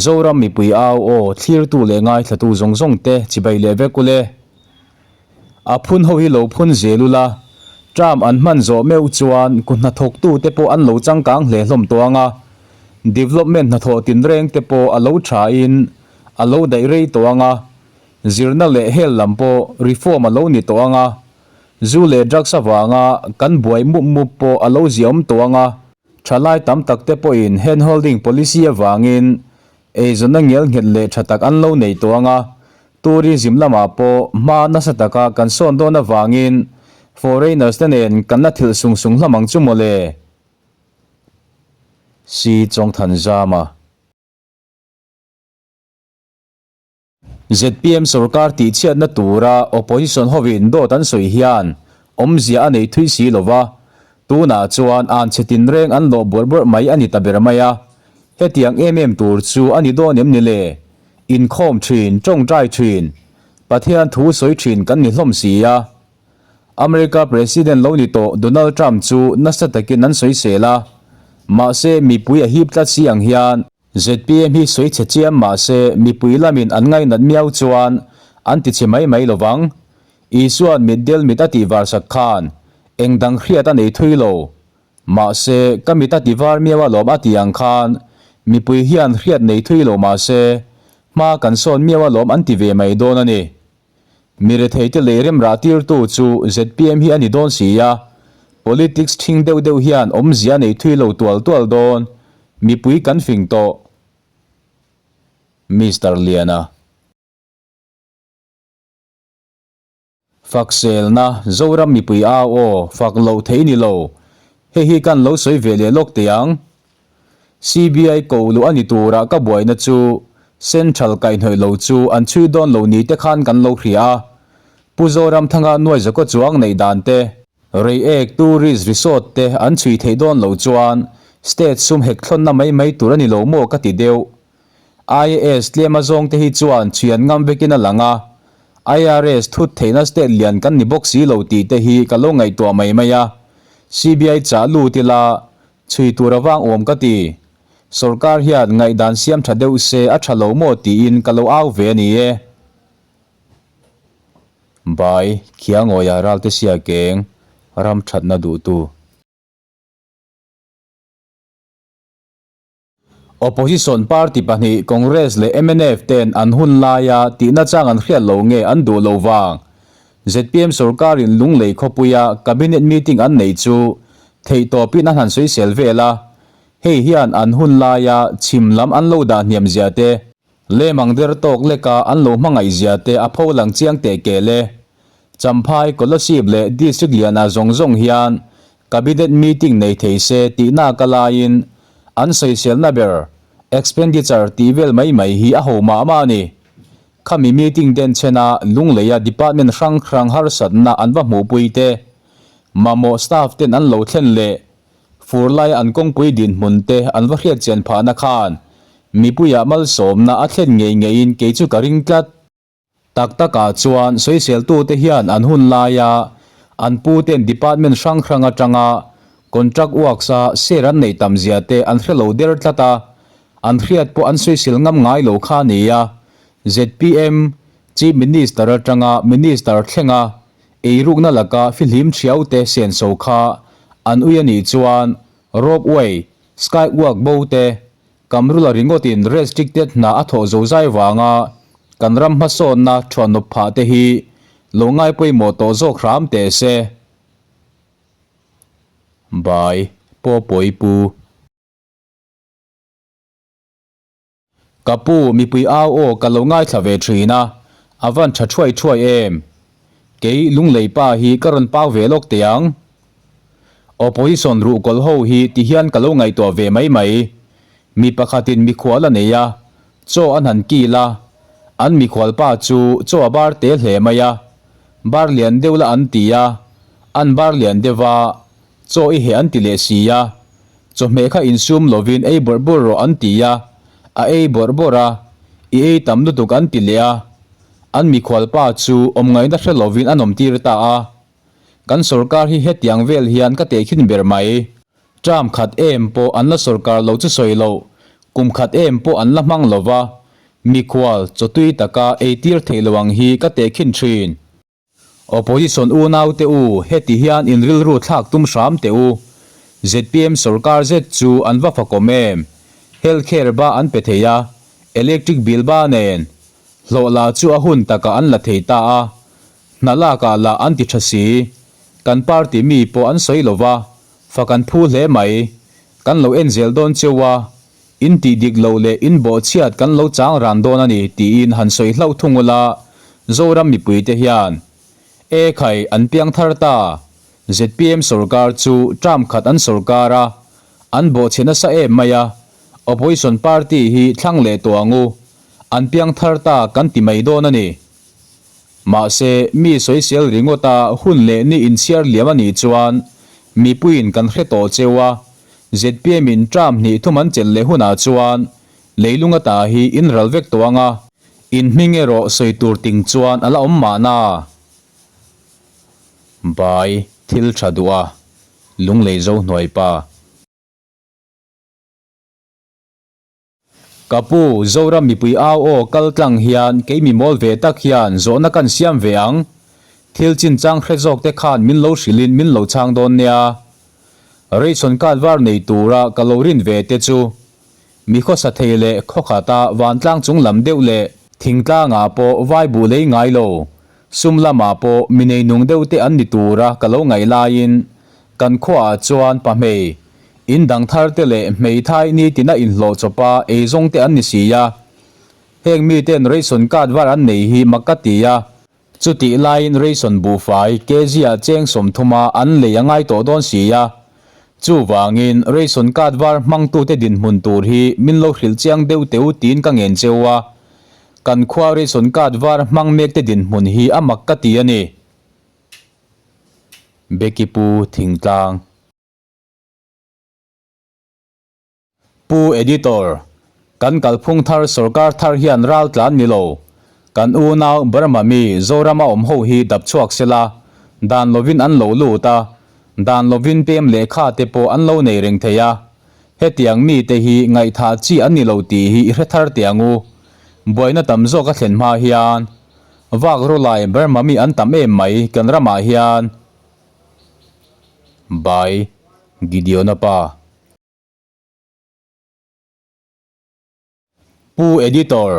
Zoram mipui au aw thlirtu leh ngaithlatu zawng zawng te chibai leh vek ule. A phun ho hi lo phun zel ula, term an hman zawh meuh chuan ku hnathawktu te pawh an lo changkang hle hlawm tawh ang a, development hnathawh tinreng te pawh a lo tha in a lo daih rei tawh ang a, zirna leh hel lam pawh reform a lo ni tawh ang a, zu leh drugs avanga kan buai mup mup pawh a lo ziaawm tawh ang a. Thalai tam tak te pawhin hand holding policy avangin eizawnna ngelnghet leh tha tak an lo nei tawh ang a, tourism lamah pawh hma nasa taka kan sawn dawn avangin foreigners te nen kan la thilh sung sung hlawm ang chu mawle. Si Chawngthanzama. Zpm sorkar tihchhiatna tura opposition hovin dawt an sawi hian awmzia a nei thui si lo va, tunah chuan an chhe tinreng an lawh bawrh bawrh mai a ni ta ber mai a. Hetiang em em tur chu a ni dawn em ni le? Inkhawm thin, tawngtai thin, Pathian thu sawi thin kan ni hlawm si a. America President lo ni tawh Donald Trump chu nasa takin an sawisel a, mahse mipui a hip tlat si ang hian, Zpm hi sawi chhe chiam mah se mipui lamin an ngainat miau chuan an ti chhe mai mai lo vang. Isua'n mitdel mit a tih var sak khan eng dang hriat a nei thui lo. Mahse, ka mit a ti var miau alawm a tih ang khan mipui hian hriat nei thui lo mah se hma kan sawn miau alawm an ti ve mai dawn a ni. Mi retheite lei rem rah tirtu chu zpm hi a ni dawn si a, politics ṭhing deuh deuh hian awmzia a nei thui lo tual tual dawn, mipui kan fing tawh. Mister Liana. Fakselna, Zoram mipui au aw, fak loh theih ni lo. Hei hi kan lo sawi ve leh lawk teh ang. CBI ko luh a ni turah ka buaina chu Central kaihhnawih lo chu an chhui dawn lo ni te khan kan lo hria a. Pu Zoramthanga nuai zakaw chuang neih dan te, Reiek Tourist Resort te an chhui theih dawn loh chuan State sum hek thlawnna mai mai tur a ni lo maw ka ti deuh. IAS tlem a zawng te hi chuan chhui an ngam vekin a lang a, IRS thut theihna state lian kan ni bawk si lo tih te hi ka lo ngaihtuah mai mai a. CBI chah lut ila Chhui tur a vang awm ka ti. Sorkar hian ngaihdan siam tha deuh se a tha lo maw tiin ka lo au ve a ni e. Bai, Khiangawia ralte sia keng, ram thatna duhtu. Opposition party pahnih Congress leh mnf ten an hun laia tihna chang an hriat lo nge an duh lo vang. Zpm sorkarin Lunglei khawpuia Cabinet meeting an neih chu theihtawpin an han sawisel vel a, hei hian an hun laia chhim lam an lo dah hniam zia te, lemang der tawk leka an lo hmangaih zia te a pho lang chiang teh kel e. Champhai, Kolasib leh District lianah zawng zawng hian Cabinet meeting nei thei se tihna ka laiin an sawiselna ber expenditure tih vel mai mai hi a ho mah mah a ni. Khami meeting den chhena Lungleia department hrang hrang harsatna an va hmuhpui te, mamawh staff ten an lo thlen leh fur laia an kawngpui dinhmun te an va hriatchian phahna khan mipuiah malsawmna a thlen ngei ngeiin kei chu ka ring tlat. Tak takah chuan sawiseltute hian an hun laia an pu ten department hrang hrang atanga contract works a share an neih tam zia te an hre lo der tlat a, an hriat pawh an sawisel ngam ngai lo kha a ni a. Zpm Chief Minister atanga Minister thlenga eirukna laka fihlim thiau te senso kha an ui a nih chuan Rope way, Sky walk bo te, Kamrula ringawtin restricted hna a thawh zo zai vanga kan ram hmasawnna thuanawp phah te hi lo ngai pawimawh tawh zawk hram teh se. Bai, Pawpawi Pu. Ka pu, mipui au aw ka lo ngaithla ve thin a, a van tha thuai thuai em? Kei Lunglei pa hi ka rawn pau ve lawk teh ang. Opposition ruhkawl ho hi ti hian ka lo ngaihtuah ve mai mai. Mi pakhatin mikhual a nei a, chaw an han kil a, an mikhual pa chu chaw a bar te hle mai a, bar lian deuh la an ti a, an bar lian deuh a, Chaw i heh an ti leh si a, chawhmeh kha insum lovin ei bawrh bawrh rawh an ti a, a ei bawrh bawrh a, i ei tam lutuk an ti leh a, an mikhualpa chu awm ngaihna hre lovin an awmtir ta a. Kan sorkar hi hetiang vel hian ka tehkhin ber mai. Term khat em pawh an la sorkar lo chu sawi loh. Kum khat em pawh an la hmang lo va, mikhual chawtui taka eitir theih lo ang hi ka tehkhin thin. Opposition unau te u, heti hian in rilru thlak tum hram teh u. Zpm sorkar zet chu an va fakawm em? Health care ba an pe thei a, electric bill ba nen. Hlawh la chu a hun takah an la thei ta a, hna lakah lah an ti tha si. Kan party mi pawh an sawi lo va, fak an phu hle mai. Kan lo en zel dawn cheu a, in tih dik loh leh in bawhchhiat kan lo chang ran dawn a ni tiin han sawi hlauh thung ula, Zoram mipuite hian E khai an piang thar ta, zpm sorkar chu term khat an sorkar a, an bawhchhe nasa em mai a, opposition party hi thlang leh tawh ang u, an piang thar ta kan ti mai dawn a ni. Mahse, mi sawisel ringawta hun leh ni inchhiar liam a nih chuan mipuiin kan hre tawh cheu a, zpm in term hnih thum an chelh leh hunah chuan leilung ata hi in ral vek tawh ang a, in hming erawh sawi tur ting chuan a la awm mahna. Bai, thil tha duh a, lunglei zo hnuai pa. Ka pu, Zoram mipui au aw kal tlang hian kei mi mawl ve tak hian zawhna kan siam ve ang. Thil chinchang hre zawk te khan min lo hrilhin min lo chhang dawn nia. Ration card var nei tura ka lo rin ve te chu mi khawsa thei leh khawkhata vantlang chung lam deuh leh thingtlangah pawh vai buh lei ngai lo Sum lamah pawh mi neinung deuh te an ni tura ka lo ngaih laiin kan khuaah chuan pahmei, in dang thar te leh hmeithai nitina inhlawh chawpa eizawng te an ni si a. Heng miten ration card var an nei hi mak ka ti a. Chutih laiin ration buhfai kg ah cheng 30 a an lei a ngai tawh dawn si a. Chuvangin ration card var hmangtute dinhmun tur hi min lo hrilh chiang deuh teh u tiin ka ngen cheu a. Kan khua ration card var hmang mek te dinhmun hi a mak ka ti a ni. Becky Pu Thingtlang. Pu Editor, Kan kalphung thar sorkar thar hian ral tlan ni lo. Kan unau Burma mi Zorama awm ho hi dap chhuak sela, dan lovin an lo lut a, dan lovin pem lehkha te pawh an lo nei reng thei a. Hetiang mite hi ngaihthah chi an ni lo tih hi i hre thar teh ang u. Buaina tam zawk a thlen hma hian vak rawlai Burma mi an tam em mai kan ramah hian. By Gideona pa. Pu Editor,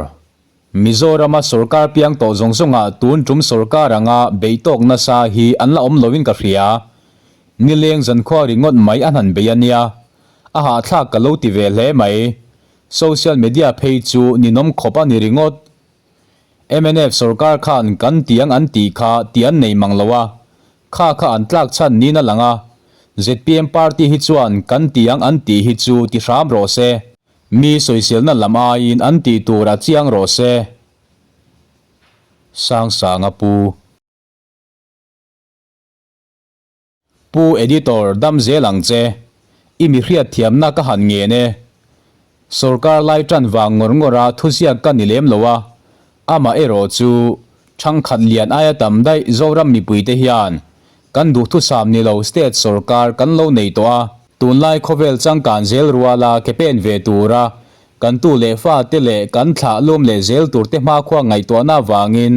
Mizorama sorkar piang tawh zawng zawngah tun tum sorkar anga beih tawk nasa hi an la awm loin ka hria. Nileng zankhua ringawt mai an han bei a nia. A hahthlak ka lo ti ve hle mai. Social media phei chu ninawm khawp a ni ringawt. Mnf sorkar khan kan tiang an tih kha tih an nei mang lo a, kha kha an tlak chhan niin a lang a. Zpm party hi chuan kan tiang an tih hi chu ti hram rawh se. Mi sawiselna lam aiin an tih tur a chiang rawh se. Sangsanga Pu. Pu Editor dam zel ang che. I mi hriatthiamna ka han ngen e. Sorkar lai tan vang ngawr ngawr a thuziak ka ni lem lo a, amah erawh chu thangkhat lian aia tam daih Zoram mipuite hian kan duhthusam ni lo state sorkar kan lo nei tawh a, tunlai khawvel changkan zel ruala ke pen ve tura kan tu leh fate leh kan thlah lum leh zel turte hmakhua ngaihtuahna avangin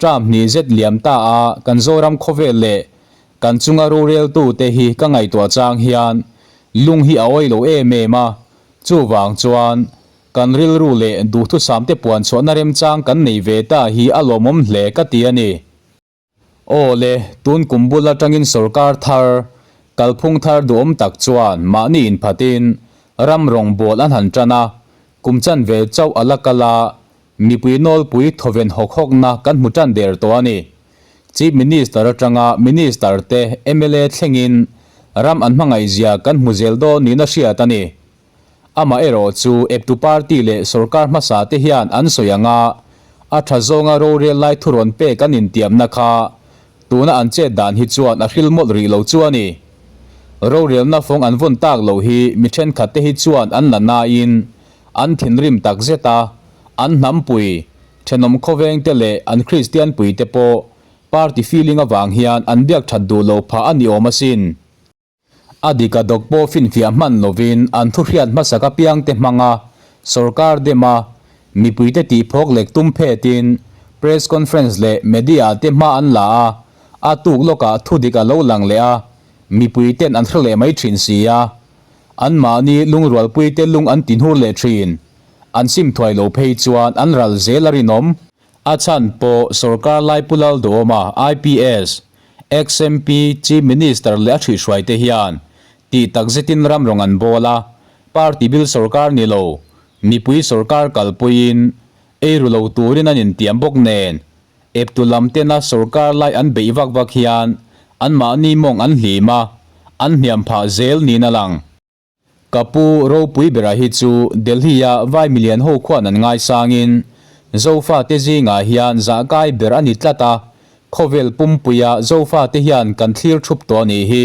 term hnih zet liam ta a kan Zoram khawvel leh Kan chunga roreltute hi ka ngaihtuah chang hian lung hi a awi lo em em a, chuvang chuan kan rilru leh duhthusamte puan chhuahna remchang kan nei ve ta hi a lawmawm hle ka ti a ni. Aw le, tun kum bul atangin sorkar thar, kalphung thar duhawm tak chuan mahni inphatin ram rawngbawl an han tan a, kum chanve chauh a la kal a, mipui nawlpui thawven hawk hawkna kan hmu tan der tawh a ni. Chief Minister atanga Minister te mla thlengin ram an hmangaihzia kan hmu zel dawn niin a hriat a ni. Amaherawh chu eptu party leh sorkar hmasa te hian an sawi anga a tha zawnga rorel lai thurawn pek an intiamna kha tuna an chet dan hi chuan a hril mawlh rih lo chu a ni. Rorelna fawng an vawn tak loh hi mi thenkhat te hi chuan an la nain an thinrim takzet a, an hnampui Thenawm khawveng te leh an Kristian pui te pawh party feeling avang hian an biak that duh lo phah a ni awm asin. A dik a dawk pawh finfiah hman lovin an thu hriat hmasak apiang te hmanga Sorkar dem a, mipuite tihphawk lek tum phetin press conference leh media te hma an la a, a tuk lawkah thudik a lo lang leh a, mipuiten an hre leh mai thin si a. Anmahni lungrualpuite lung an tinhur leh thin. An sim thuai lo phei chuan an ral zel a rinawm. A chhan pawh sorkar lai Pu Lalduhawma, IPS, XMP, Chief Minister leh a ṭhihhruaite hian tih tak zetin ram rawng an bawl a, party bil sorkar ni lo, mipui sorkar kalpuiin eiru lo turin an intiam bawk nen, eptu lam tena sorkar lai an beih vak vak hian anmahni mawng an hlim a, an hniam phah zel niin a lang. Ka pu ropui bera hi chu Delhi-a vai milian ho khuan an ngaisangin Zofate zingah hian zahkai ber a ni tlat a, khawvel pumpuia Zofate hian kan thlir thup tawh a nih hi.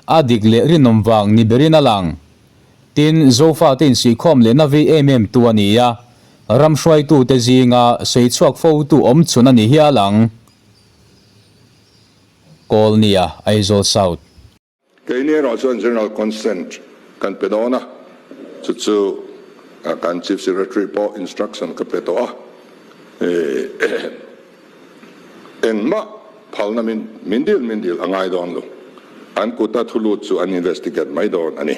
A dik leh rinawm vang ni berin a lang. Tin, Zofate insuihkhawm lehna vei em em tu a ni a, ram hruaitute zinga sawichhuak fotu awmchhun a ni hial ang. Kawlnia, Aizawl South. Keini erawh chuan General Consent kan pe dawn a, chu chu kan Chief Secretary pawh instruction ka pe tawh a, engmah phalna min dil min dil a ngai dawn lo, an kuta thu lut chu an investigate mai dawn a ni.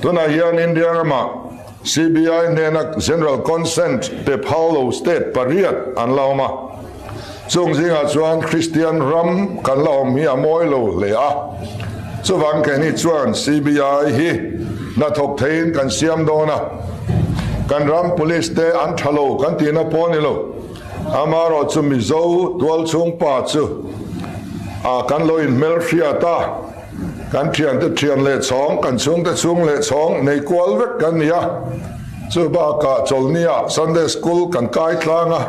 Tunah hian India ramah CBI hnena General Consent pe phal lo state pariat an la awm a, chung zingah chuan Kristian ram kan la awm hi a mawi lo hle a. Chuvang keini chuan CBI hi hnathawk theiin kan siam dawn a, kan ram police te an tha lo kan tihna pawh a ni lo. Amaherawh chu Mizo tualchhung pa chu kan lo inhmelhriat a. Kan thiante thian leh chhawng, kan chhungte chhung leh chhawng nei kual vek kan ni a. Chu bakah Chawlhnia Sunday School kan kai tlang a,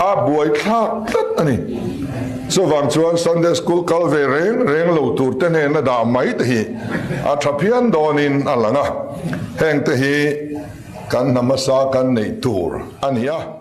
a buai thlak tlat a ni. Chuvang chuan Sunday School kal ve reng reng lo tur te hnena dah mai te hi a tha phian dawnin a lang a. Heng te hi kan hna hmasa kan neih tur a ni a.